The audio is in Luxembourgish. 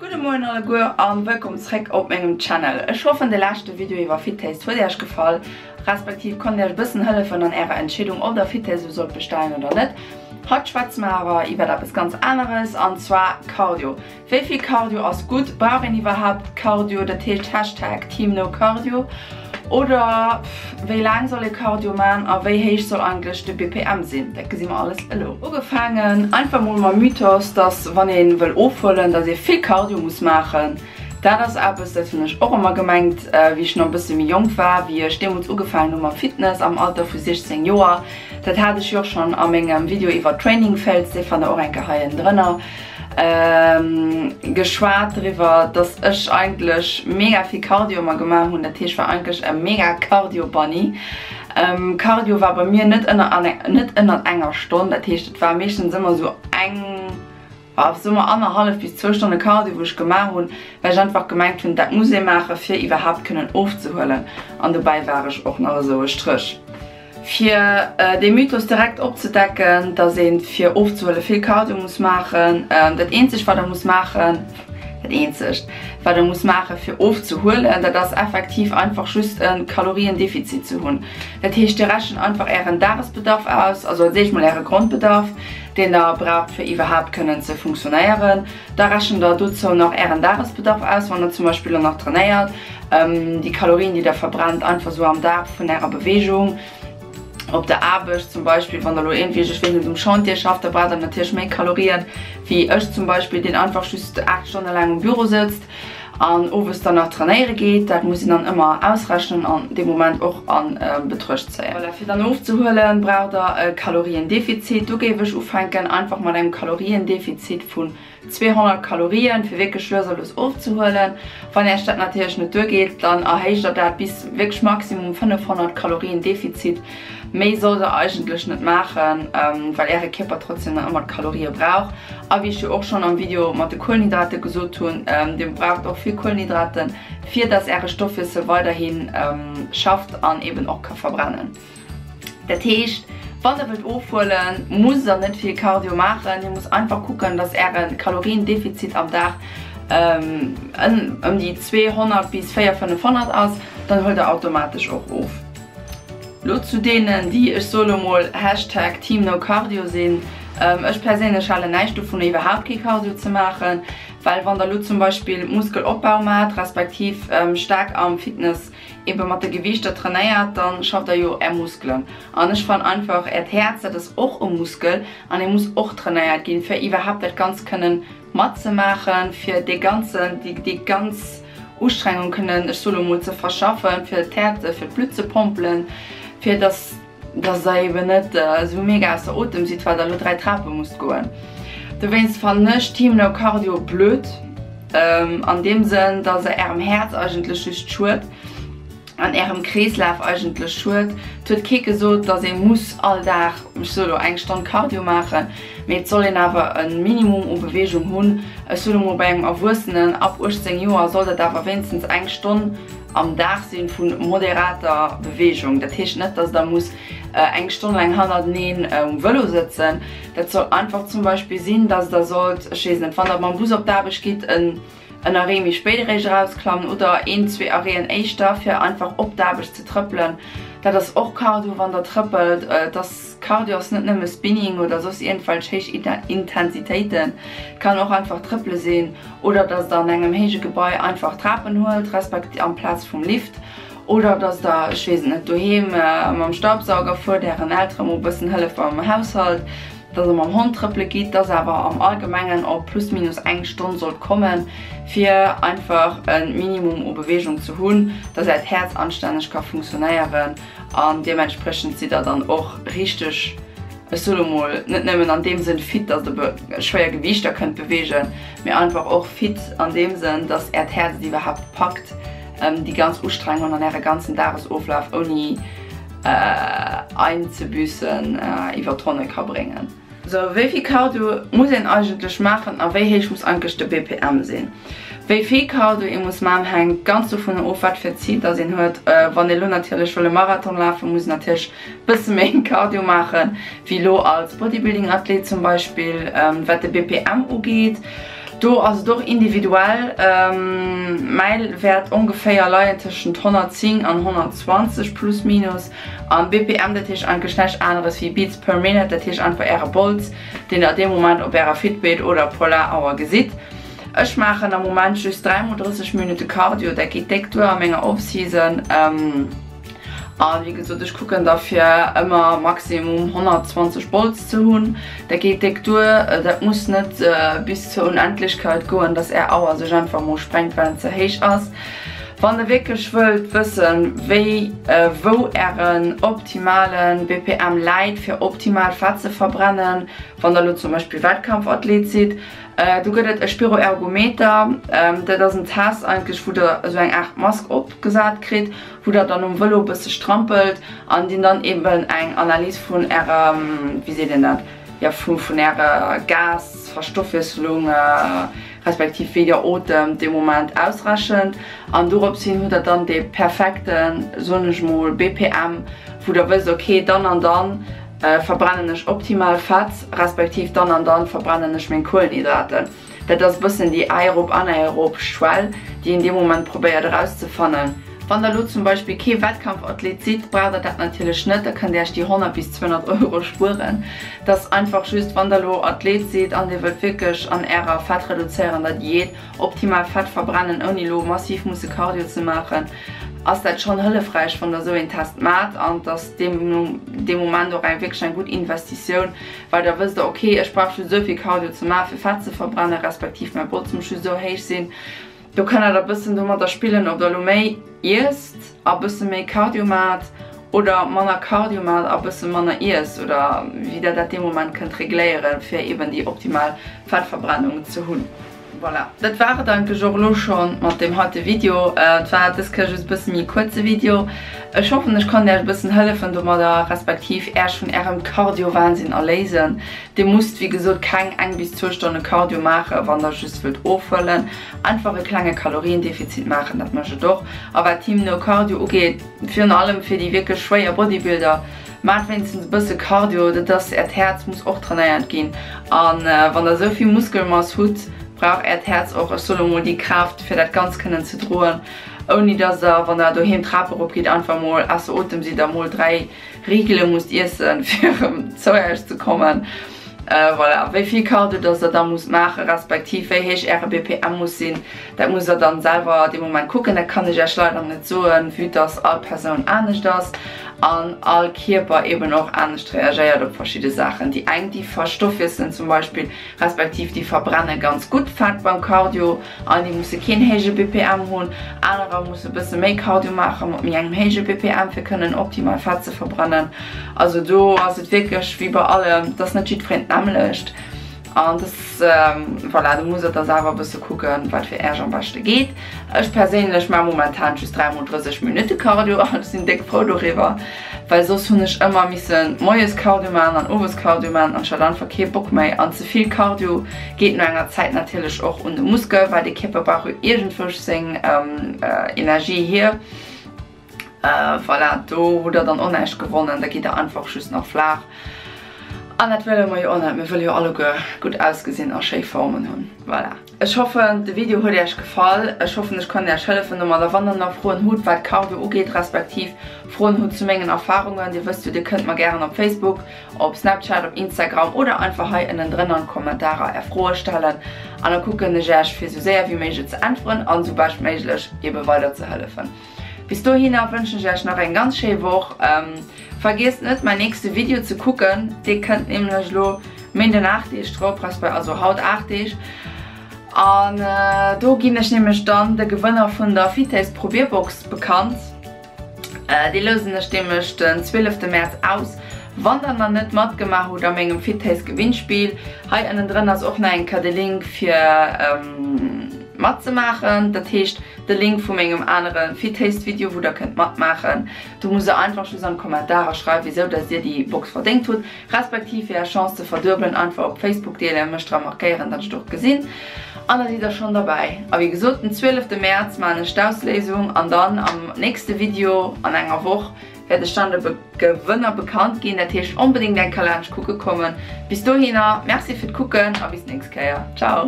Gudde Moien alleguer an wëllkomm zréck op mengem Channel. Ech hoffen de leschte Video iwwer Fit Taste huet iech gefall, respektiv konnt iech e bëssen hëllefen an ärer Entscheedung ob der Fit Taste elo sollt bestellen oder net. Haut schwätze mer awer iwwert eppes ganz aneres an zwar Cardio. Wéi vill Cardio ass gutt? Brauch een iwwerhaapt Cardio? Dat heescht Hashtag Team No Cardio oder wéi laang soll ee Cardio man a wéi héich soll eigentlech de BPM sinn? Dat gesi mer alles elo. Ugefaangen einfach mol mam Mythos, dass wann ee wëll ofhuelen, dass ee vill Cardio muss maachen. Dat ass eppes, dat hunn ech och ëmmer gemengt, wéi ech nach e bësse méi jonk war, wéi ech deemools ugefaangen hu mam Fitness am Alter vu 16 Joer. Dat hat ech jo och schonn a mengem Video iwwer Training Fails, dee fannt der och eng Kéier hei ënnendrënner. Geschwat driwwer, dass ech eigentlech mega vill Cardio ëmmer gemaach hunn. Dat heescht, ech war eigentlech e mega Cardio Bunny. Cardio war bei mir net ënner net ënnert enger Stonn. Dat heescht, et war meeschtens ëmmer esou eng, soe mer annerhallef bis zwou Stonne Cardio, wou ech gemaach hunn, well ech einfach gemengt hunn, dat muss ee maache fir iwwerhaapt kënnen ofzehuelen. An dobäi war ech och nach esou e Stréch. Fir dee Mythos direkt opzedecken, dass een fir ofzehuele vill Cardio muss maachen, dat eenzegt wat der muss maachen, dat eenzegt wat der muss maache fir ofzehuelen, dat ass effektiv einfach just e Kaloriendefizit ze hunn. Dat heescht dir rechent einfach ären Dagesbedarf aus, also als éischt mol äre Grondbedarf, deen der braucht fir iwwerhaapt kënnen ze funktionéieren. Da rechent der dozou nach ären Dagesbedarf aus, wann der zum Beispill elo nach trainéiert. Déi Kalorien déi der verbrennt einfach sou am Dag vun ärer Beweegung op der Aarbecht zum Beispill, wann der elo iergendwéi, ech weess net, um Chantier schafft, da braucht der natierlech méi Kalorien wéi ech zum Beispill, deen einfach just 8 Stonne laang um Büro sëtzt an owes dann nach trainéiere geet. Dat muss een dann ëmmer ausrechnen an dee Moment och a Betruecht zéien. Voilà, fir dann ofzehuelen braucht der e Kaloriendefizit. Do géif ech ufänken einfach mat engem Kaloriendefizit vun 200 Kalorien, fir wierklech lues a lues ofzehuelen. Wann Äech dat natierlech net duergeet, dann erhéicht der dat bis wierklech maximum 500 Kalorien Defizit. Méi sollt der eigentlech net maachen, well Äre Kierper trotzdem nach ëmmer d'Kalorië brauch. A wéi ech jo och schonn am Video mat de Kuelenhydrate gesot hunn, Dir braucht och vill Kuelenhydraten, fir dass Äre Stoffwiessel weiderhi schafft an eben och ka verbrennen. Dat heescht, wann der wëllt ofhuelen, musst der net vill Cardio maachen. Dir musst einfach kucken, dass äre Kaloriendefizit am Dag ëm déi 200 bis 400, 500 ass, dann huelt der automatesch och of. Lo zu deenen, déi, ech soe lo mol Hashtag Team No Cardio sinn. Ech perséinlech halen näischt dovun, iwwerhaapt kee Cardio ze maachen, well wann der lo zum Beispill Muskelopbau maacht, respektiv staark am Fitness ebe mat de Gewiichter trainéiert, dann schafft der jo är Muskelen. An ech fannen einfach äert Häerz, dat ass och e Muskel an dee muss och trainéiert ginn, fir iwwerhaapt dat Ganzt kënnen matzemaachen, fir dee ganzen, déi, déi ganz Ustrengung kënnen, ech soe lo mol, ze verschaffen, fir d'Häerz, fir d'Blutt ze pompelen, fir dass. dass der eben net esou mega ausser Otem sidd, well der elo 3 Trape musst goen. Dowéinst fannen ech Team No Cardio blöd, an deem Sënn, dass e ärem Häerz eigentlech just schued an ärem Kreeslaf eigentlech schued. Et huet kee gesot, dass ee muss all Dag, ech soe lo, eng Stonn Cardio maachen, mee et soll een awer e Minimum u Beweegung hunn. Ech soe lo mol, bei engem Erwuessenen ab 18 Joer soll dat awer wéinstens eng Stonn am Dag sinn vu moderater Beweegung. Dat heescht net, dass der muss eng Stonn laang hannerteneen um Vëlo sëtzen. Dat soll einfach zum Beispill sinn, dass der sollt, ech weess net, wann der mam Bus op d'Aarbecht gitt, en en Arrêt méi spéit eréischt erausklammen oder een, zwee Arrêten éischter, fir einfach op d'Aarbecht ze trëppelen. Dat ass och Cardio, wann der trëppelt. Et ass, Cardio ass net nëmme Spinning oder soss iergendwelch héich Intensitéiten. Et kann och einfach trëppele sinn. Oder dass der an engem héije Gebai einfach Trapen huelt, respekt amplaz vum Lift. Oder dass der, ech weess et net, doheem mam Staubsauger fuert, ären Eltere mol e bëssen hëlleft beim Haushalt, dass der mam Hond trëppele gitt, dass awer am Allgemengen op plus minus eng Stonn sollt kommen, fir einfach e Minimum u Beweegung ze hunn, dass äert Häerz anstänneg ka funktionéieren an deementspriechend sidd der dann och richteg ech soe lo mol, net nëmmen an deem Sënn fit, dass der schwéier Gewiichter kënnt beweegen, mee einfach och fit an deem Sënn, dass äert Häerz et iwwerhaapt packt, déi ganz Ustrengung an äre ganzen Dagesoflaf ouni Einzebüssen iwwer d'Ronne ka bréngen. Sou, wéi vill Cardio muss een eigentlech maachen a wéi héich muss eigentlech de BPM sinn? Wéi vill Cardio ee muss maachen hänkt ganz dovunner of, wat fir Zil dass een huet. Wann ee lo natierlech wëll e Marathon lafen, muss een natierlech bësse méi Cardio maachen wéi lo als Bodybuilding Athlet zum Beispill. Wat de BPM ugeet. Do ass et och individuell, mäi wäert ongeféier leien tëschent 110 an 120 plus minus. An BPM, dat heescht eigentlech näischt aneres wéi Beats per Minute, dat heescht einfach äre Bols, deen der dee Moment op ärer Fitbit oder Polar Auer gesitt. Ech maachen am Moment just 3 mol 30 Minutte Cardio, dat geet déck duer a menger Off-Season. A wéi gesot, ech kucken da fir ëmmer maximum 120 Bolz ze hunn. Dat geet déck duer. Dat muss net bis zur Unendlichkeit goen, dass är Auer sech einfach mol sprengt, well en ze héich ass. Wann der wierklech wëllt wëssen, wéi wou ären optimale BPM läit fir optimal Fett ze verbrennen, wann der elo zum Beispill Wettkampfathlet sidd, do gëtt et e Spiroergometer. Dat ass en Test eigentlech, wou der esou eng Aart Mask opgesat kritt. wou der dann um Vëlo e bësse strampelt an deen dann eben eng Analys vun ärer, wéi seet een dat, jo vu vun ärer Gasverstoffwiesselung respektiv wéi der otemt dee Moment ausrechent an dorops hin hutt der dann dee perfekten, soen ech mol, BPM, wou der wësst, ok dann an dann verbrennen ech optimal Fett respektiv dann an dann verbrennen ech meng Kuelenhydraten. Dat ass e bëssen déi aerob-anaerob Schwell, déi een dee Moment probéiert erauszefannen. Wann der elo zum Beispill kee Wettkampfathlet sidd, braucht der dat natierlech net, da kënnt der iech déi 100 bis 200 Euro spueren. Dat ass einfach just, wann der elo Athlet sidd an dir wëllt wierklech an ärer fettreduzéierender Diät optimal Fett verbrennen, ouni elo massiv musse Cardio ze maachen, ass dat schonn hëllefräich, wann der esou een Test maacht. An et ass dee Moment och eng wierklech eng gutt Investitioun, Well da wësst der, ok, ech brauch just esou vill Cardio ze maachen, fir Fett ze verbrennen, respektiv mäi Bols muss just esou héich sinn. Do kënnt der e bëssen domadder spillen, ob der elo méi iesst a bësse méi Cardio maacht oder manner Cardio maacht a bësse manner iesst oder wéi der dat dee Moment kënnt regléieren, fir eben déi optimal Fettverbrennung ze hunn. Voilà, dat war et eigentlech och elo schon mat deem heite Video. Et war dës Kéier just e bësse méi e kuerze Video. Ech hoffen, ech konnt Äech e bëssen hëllefen domadder, respektiv Äech vun Ärem Cardio-Wahnsinn erléisen. Dir musst wéi gesot keng eng bis zwou Stonne Cardio maachen, wann der just wëllt ofhuelen. Einfach e klenge Kaloriendefizit maachen, dat mécht et och. A wat Team No Cardio ugeet, virun allem fir déi wierklech schwéier Bodybuilder, Maacht wéinstens e bësse Cardio, dat ass, äert Häerz muss och trainéiert ginn. A wann der esou vill Muskelmass hutt, brauch äert Häerz och, ech soe lo mol, déi Kraaft fir dat Ganzt kënnen ze droen, ouni dass der, wann der doheem d'Trap erop gitt, einfach mol ausser Otem sidd a mol 3 Rigele musst iessen, fir erëm zou iech ze kommen. Voilà, wéi vill Cardio dass der da musst maachen, respektiv wéi héich äre BPM muss sinn, dat musst der dann selwer dee Moment kucken. Dat kann ech iech leider net soen, vue dass all Persoun anescht ass an all Kierper eben och anescht reagéiert op verschidde Saachen. Déi eng, déi verstoffwiesselen zum Beispill, respektiv déi verbrenne ganz gutt Fett beim Cardio an déi musse keen héije BPM hunn. Anerer musse bësse méi Cardio maache mat méi engem héije BPM fir kënnen optimal Fett ze verbrennen. Also do ass et wierklech wéi bei allem, et ass net jiddwereen d'nämmlecht an dass, voilà, do musst der da selwer e bësse kucken, wat fir Äech am beschte geet. Ech perséinlech maache momentan just 3 mol 30 Minutte Cardio an ech sinn déck frou doriwwer, well soss hunn ech ëmmer missen moies Cardio maachen an owes Cardio maachen an ech hat einfach kee Bock méi an ze vill Cardio geet no enger Zäit natierlech och un de Muskel, well de Kierper brauch jo iergendwousch seng Energie hier. Voilà, do hutt der dann och näischt gewonnen, da gitt der einfach just nach flaach. An dat wëlle mer jo och net, mir wëlle jo alleguer gutt ausgesinn a schéi Formen hunn. Voilà. Ech hoffen de Video huet iech gefall, ech hoffen ech konnt iech hëllefen domadder. Wann der nach Froen hutt wat Cardio ugeet, respektiv Froen hutt zu mengen Erfahrungen, dir wësst jo dir kënnt mer gären op Facebook, op Snapchat, op Instagram oder einfach hei ënnendrënner an d'Kommentarer är Froe stellen an da kucken ech iech fir sou séier wéi méiglech ze äntweren an sou bescht méiglech ebe weider ze hëllefen. Bis dohinner wënschen ech iech nach eng ganz schéi Woch. Vergiesst net mäin nächste Video ze kucken, dee kënnt nämlech elo Méinden 8 Deeg drop, resp. Also haut 8 Deeg. An do ginn ech nämlech dann de Gewënner vun der Fitaste Probierbox bekannt. Dee lousen ech nämlech den 12 Mäerz aus. Wann der nach net matgemaach hutt a mengem Fitaste Gewinnspill, hei ënnendrënner ass och nach eng Kéier de Link fir matzemaachen. Dat heescht de Link vu mengem anere Fitaste Video wou der kënnt matmaachen. Do musst der einfach just an d'Kommentarer schreiwen wisou dass dir déi Box verdéngt hutt, respektiv fir är Chance ze verduebelen einfach op Facebook deelen, mech dra markéieren dat ech et och gesinn an da sidd der schonn derbäi. A wéi gesot den 12 Mäerz maan ech d'Ausléisung an dann am nächste Video an enger Woch wäert ech dann de Gewënner bekannt ginn. Dat heescht onbedéngt eng Challenge kucke kommen. Bis dohinner Merci fir d'Kucken a bis nächst Kéier. Ciao.